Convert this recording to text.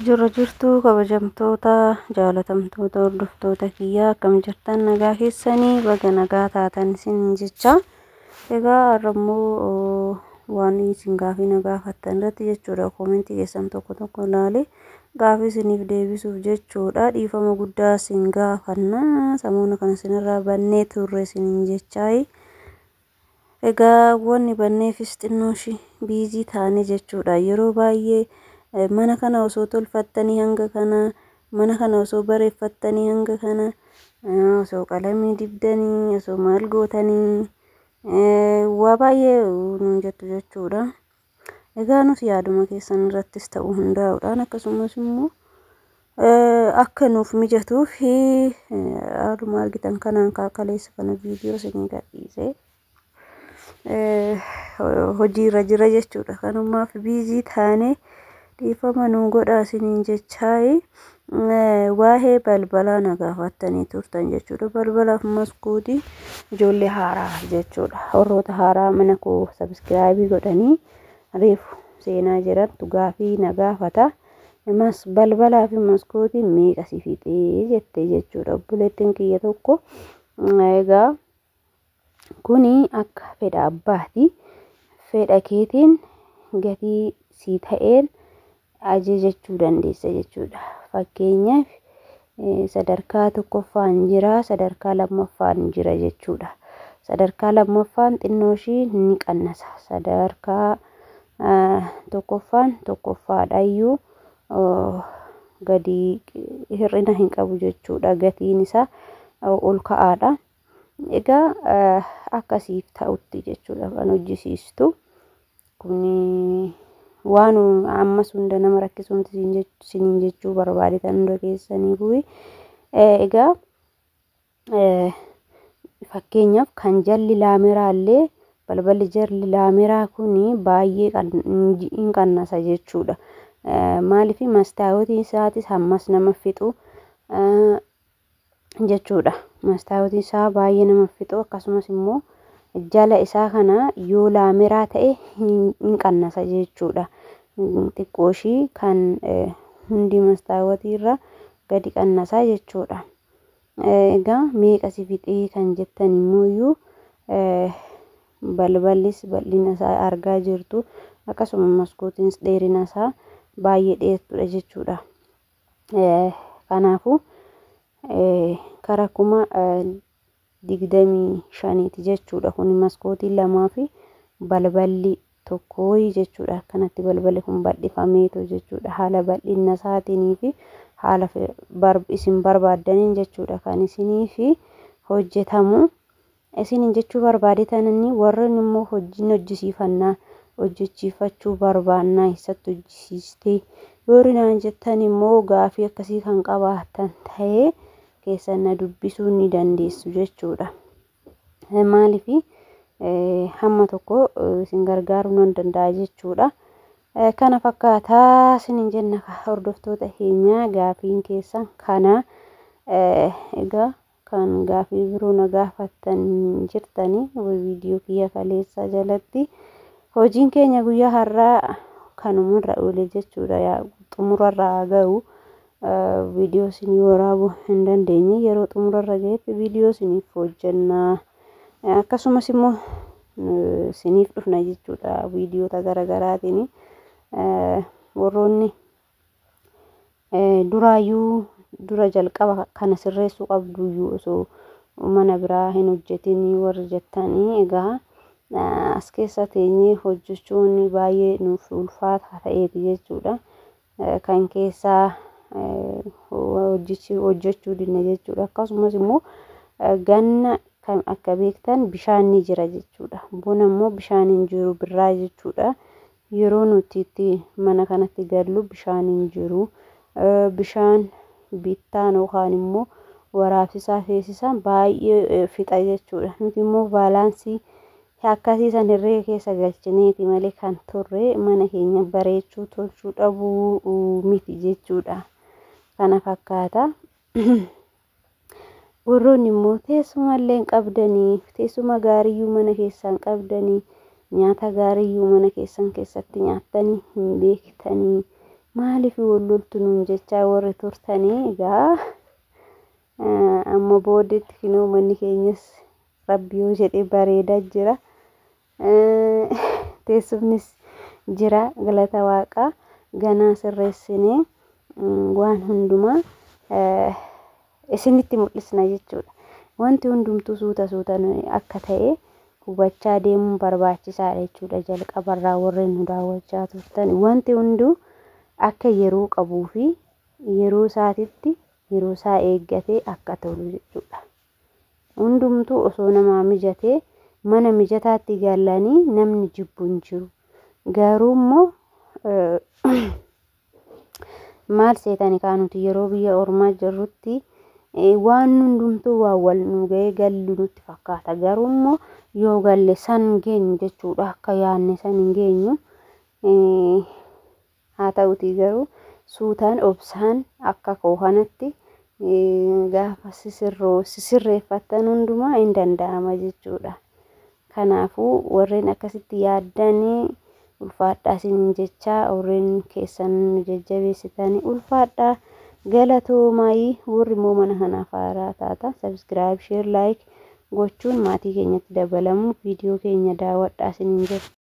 Jirra jirtuu kabajamtoota jaalatamtoota hordoftoota kiyyaa, akkam jirtan? Nagaa keessanii? Baga nagaa taatan isin jecha. Egaa har'ammoo waan isin gaafii na gaafattan irratti jechuudha, koomentii keessan tokko tokko ilaale gaafii isiniif deebisuuf jechuudha. Dhiifama guddaa isin gaafanna, samoona kana isinirraa bannee turre isiniin jechaayi. Egaa wanni banneefis xinnoo ishii busy taane jechuudha. Yeroo baay'ee mana kana osoo tolfattanii hanga kana, mana kana osoo bareeffattanii hanga kana, osoo qalamii dibdanii, osoo maal gootanii, waa baay'ee nuun jettu jechuudha. Egaa nus yaaduma keessan irrattis ta'uu hundaa'uudhaan, akkasumas immoo akka nuuf mijatuuf haaluma argitan kanaan kaleessa kana viidiyoo isinii gadhiise hojiirra jira jechuudha. Kanumaaf busy taane, dhiifama nuu godhaa isiniin jechaayi. Waa'ee balbalaa na gaafattanii turtan jechuudha. Balbalaaf maskootii ijoollee haaraa jechuudha. Warroota haaraa mana koo subscribe godhanii reefu seenaa jirantu gaafii na gaafata. Mas balbalaa fi maskootiin meeqa si fixee jette jechuudha obboleettiin kiyya tokko. Egaa kuni akka fedha abbaati. Fedha keetiin gatii sii ta'een ajajachuu dandeessa jechuudha. Fakkeenyaaf sadarkaa tokkoffaan jira, sadarkaa lammaffaan jira jechuudha. Sadarkaa lammaffaan xinnoo ishii ni qannasa. Sadarkaa tokkoffaan tokkoffaadhayyuu gadi hir'ina hin qabu jechuudha. Gatiin isaa ol ka'aadha. Egaa akkasiif ta'utti jechuudha kan hojjisiistu. Kuni waan ammas hunda nama rakkisuun isiniin jechuu barbaade tan hunda keessanii bu'e. Egaa fakkeenyaaf kan jalli laameraallee, balballi jalli laameraa kuni baay'ee hin qannasa jechuudha. Maaliif? Mastaawotiin isaatis hammas nama fixu jechuudha. Mastaawotiin isaa baay'ee nama fixu, akkasumas immoo jala isaa kana yoo laameraa ta'e hin qannasa jechuudha. Xiqqoo ishii kan hundi mastaawotii irra gadi qannasaa jechuudha. Egaa meeqa si fixee kan jettan immoo, balballis bal'ina isaa argaa jirtu, akkasuma maskootiinis dheerina isaa baay'ee dheertuudha jechuudha. Kanaafuu kara 25,000ti jechuudha. Kun maskootii lamaa fi balballi tokko jechuudha. Akkanatti balballi kun bal'ifameetu jechuudha. Haala bal'ina isaatinii fi haala isin barbaaddaniin jechuudha kan isinii fi hojjetamu. Isiniin jechuu barbaade tananii, warreen immoo hojiin hojjisiifannaa, hojjechiifachuu barbaannaa, eessatti hojjisiistee warri naan jettan immoo, gaafii akkasii kan qabaatan ta'ee keessan na dubbisuu ni dandeessu jechuudha. Maaliif? Hamma tokko isin gargaaruu nan danda'a jechuudha. Kana fakkaataa isiniin jenna, hordoftoota keenya, gaafiin keessan kana. Egaa kan gaafii biroo na gaafattan jirtanii viidiyoo kiyya kaleessaa jalatti. Hojiin keenya guyyaa har'aa kanumarra oole jechuudha. Xumurarraa gahu viidiyoo isinii waraabuu hin dandeenye. Yeroo xumurarra gahetti viidiyoo isiniif hojjennaa. Akkasumas immoo isiniif dhufna jechuudha viidiyoota garaagaraatiin. Warroonni duraayyuu dura jalqaba kana sirreessuu qabduyyuu osoo mana biraa hin hojjetin warri jettanii, egaa as keessa teenyee hojjechuun baay'ee nuuf ulfaataa ta'eeti jechuudha. Kan keessaa hojjechuu dinne jechuudha. Akkasumas immoo ganna kan akka beektan bishaan ni jira jechuudha. Bona immoo bishaan hin jiru birraa jechuudha. Yeroo nuti itti mana kanatti gallu bishaan hin jiru. Bishaan bittaan yookaan immoo waraabsisaa feesisaan baay'ee fixa jechuudha. Nuti immoo balance akkasii san herreega keessa galchineeti malee kan turre mana keenya bareechuu tolchuu dhabuu miti jechuudha. Kana fakkaata. Warroonni immoo teessuma illee hin qabdanii, teessuma gaariiyyuu mana keessaa hin qabdanii, nyaata gaariiyyuu mana keessan keessatti nyaattanii hin beektanii Maaliif wal loltu nuun jechaa warri turtanii egaa amma booddeetti kinoo manni keenyas rabbi yoo jedhe bareedaa jira. Teessumnis jira galata waaqaa ganaa sirreessinee waan hundumaa isinitti mul'isna jechuudha. Wanti hundumtuu suuta suutaan akka ta'e hubachaa deemuun barbaachisaadha jechuudha. Jalqabarraa warreen nu daawwachaa turtan wanti hunduu akka yeroo qabuu fi yeroo isaatitti yeroo isaa eeggatee akka tolu jechuudha. Hundumtuu osoo namaa mijatee mana mijataatti galanii namni jibbu hin jiru. Garuu immoo maal seetani kaa nuti yeroo biyya ormaa jirrutti waan hundumtuu waan wal nu ga'ee gallu nutti fakkaata. Garuu immoo yoo galle san geenyu jechuudha. Akka yaadne san hin geenyu. Haa ta'utii garuu suutaan obsaan akka koo kanatti gaafa sisirreeffattan hundumaa hin danda'ama jechuudha. Kanaafuu warreen akkasitti yaaddanii ulfaadhaa isiniin jechaa warreen keessan nu jajjabeessitanii ulfaadhaa galatoomaayii warri immoo mana kanaaf haaraa taata subscribe share like gochuun maatii keenyatti dabalamu viidiyoo keenya daawwadhaa isiniin jedha.